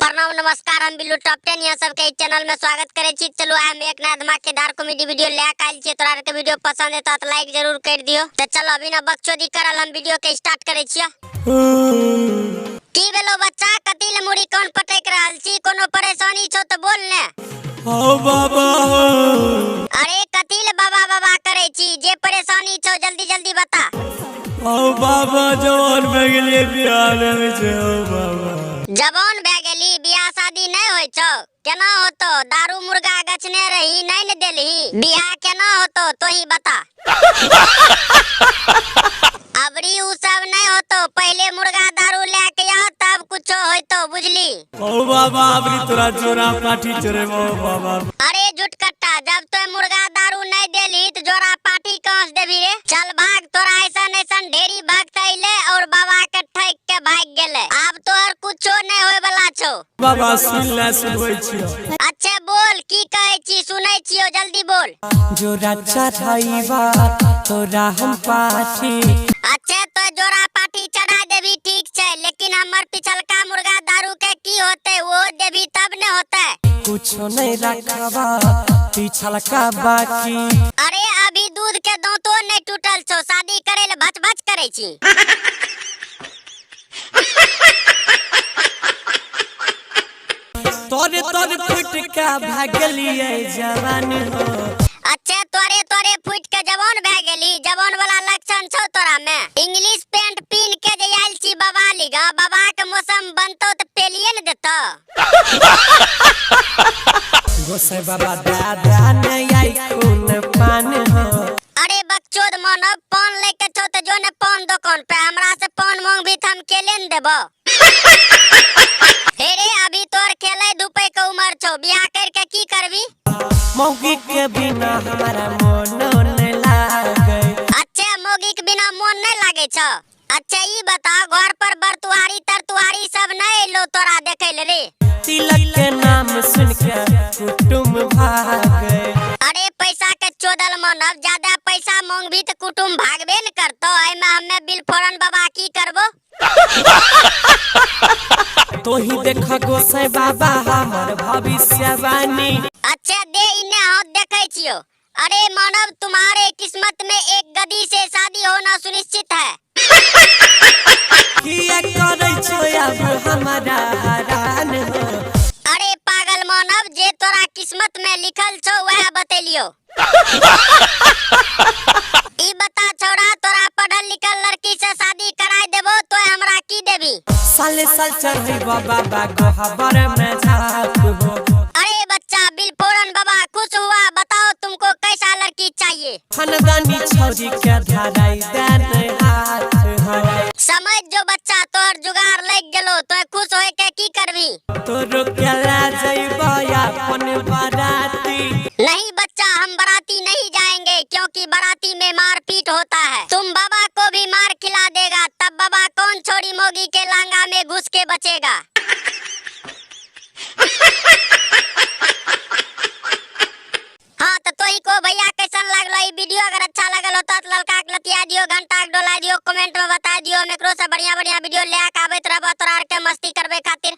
प्रणाम नमस्कार, हम बिल्लू टॉप 10 यहाँ सबके इस चैनल में स्वागत करे छी। चलू आइ हम एक नया धमाकेदार कॉमेडी वीडियो ले के आयल छी। तोरा आर के वीडियो पसंद एतो त लाइक जरूर कर दियो। त चलो अभी ना बकचोदी करल हम वीडियो के स्टार्ट करे छियो। की भेलो बच्चा, कथी ले मुड़ी कान पटक रहल छी? कोनो परेशानी छौ त बोल ने। हो बाबा हो। अरे कथी ले बाबा बाबा करे छी? जे परेशानी छौ जल्दी जल्दी बता। हो बाबा, जवान भए गेलियै, बियाह नहि होइ छै। हो बाबा, जवान भए गेली, बियाह शादी नहि होइ छौ? केना होतो? दारू मुर्गा गछने रही, नहि ने देलही, बियाह केना होतो तोही बता। अबरी उ सब नहीं होतो, पहले मुर्गा दारू ले के आओ तब कुछो होतो, बुझली? ओ बाबा, अबरी तोरा जोड़ा पाठी चढ़ेबो बाबा। अरे झुटकट्टा, जब तो मुर्गा दारू नहीं देली तो जोड़ा पाठी कहाँ से देबी रे? चल भाग, तोरा ऐसन ऐसन ढेरी भक्त अइले और बाबा के ठक के भाग गेले। आब तोहर कुछो नहीं होय वाला छौ। बाबा सुन ले, सुनबै छियौ। अच्छा बोल, की कहै छी? सुनै छियौ, जल्दी बोल। जोड़ा चढ़ाइबा तोरा हम पाठी। अच्छा तो जोड़ा पाठी चढ़ा देबी, ठीक छै, लेकिन हमर पिछलका मुर्गा दारू के की होते? वो देबी तब ने होते। कुछो नहीं रखबा पिछलका बाकी। अरे अभी दूध के दांतो नहीं टूटल छौ, शादी करे ले भच भच करे छी। तोरे तोरे फुट के भागलिए जवान हो। अच्छा तोरे तोरे फुट के जवान भए गेली? जवान वाला लक्षण छौ तोरा में? इंग्लिश पैंट पीन के जे आयल छी बाबा लिगा, बाबा के मौसम बनतो त पेलिए ने देतो। गोसाई बाबा दादा नहीं आई खून पान हो। अरे बकचोद मानव, पान लेके छौ त जो ने पान दुकान पे, हमरा से पान मांगबी त हम केले ने देबो। हे रे, अभी तोर खेले धूपे के उम्र छौ, बियाह कर के की करबी? मौगी के बिना हमारा मन नहीं लागे। अच्छा मौगी के बिना मन नहीं लागे छौ? अच्छा ई बता, घर पर बरतुहारी तरतुहारी सब नहीं एलो तोरा देखे ले रे? तिलक के नाम सुन के कुटुम भागे। अरे पैसा के चोदल मानव, ज्यादा पैसा मांगबी त कुटुम भागबे न करतो। एमे हमे बिल फोरन बाबा की करबो? तो ही देख गोसाई बाबा हमर भविष्यवाणी। अच्छा दे इन्ने हाथ, देखे छियो। अरे मानव, तुम्हारे किस्मत में एक गधी से शादी होना सुनिश्चित है। किया करै छो अब हमारा हरान हो? अरे पागल मानव, जे तोरा किस्मत में लिखल छौ वह बतेलियो। ई बता छौड़ा, तोरा पढ़ल लिखल लड़की से शादी कराय देबो तो हमरा की देबी? साले साल चढ़ैबा बाबा गोहबर में झाप हो। अरे बच्चा, बिलफोरन बाबा खुश हुआ। बताओ तुमको कैसा लड़की चाहिए? खानदानी छौरी के धराई देन हाथ हो। समझ जो बच्चा, तोहर जुगाड़ लग गेलो, तो खुश होय के की करबी? तोरो के ले जइबा अपन बाराती। नहीं बच्चा, हम बाराती नहीं जाएंगे, क्योंकि बाराती में मारपीट होता है। तुम बाबा को भी मार खिला देगा, तब बाबा कौन छोड़ी मोगी के लांगा में घुस के बचेगा? हाँ तो तोही को भैया कैसन लागलो ई वीडियो? अगर अच्छा लगल होता तो ललका के लतिया दियो, घंटा के डोला दियो, कमेंट में बता दियो। हम एकरो से बढ़िया बढ़िया वीडियो ले के आबैत रहबो तोरा आर के मस्ती करबे खातिर।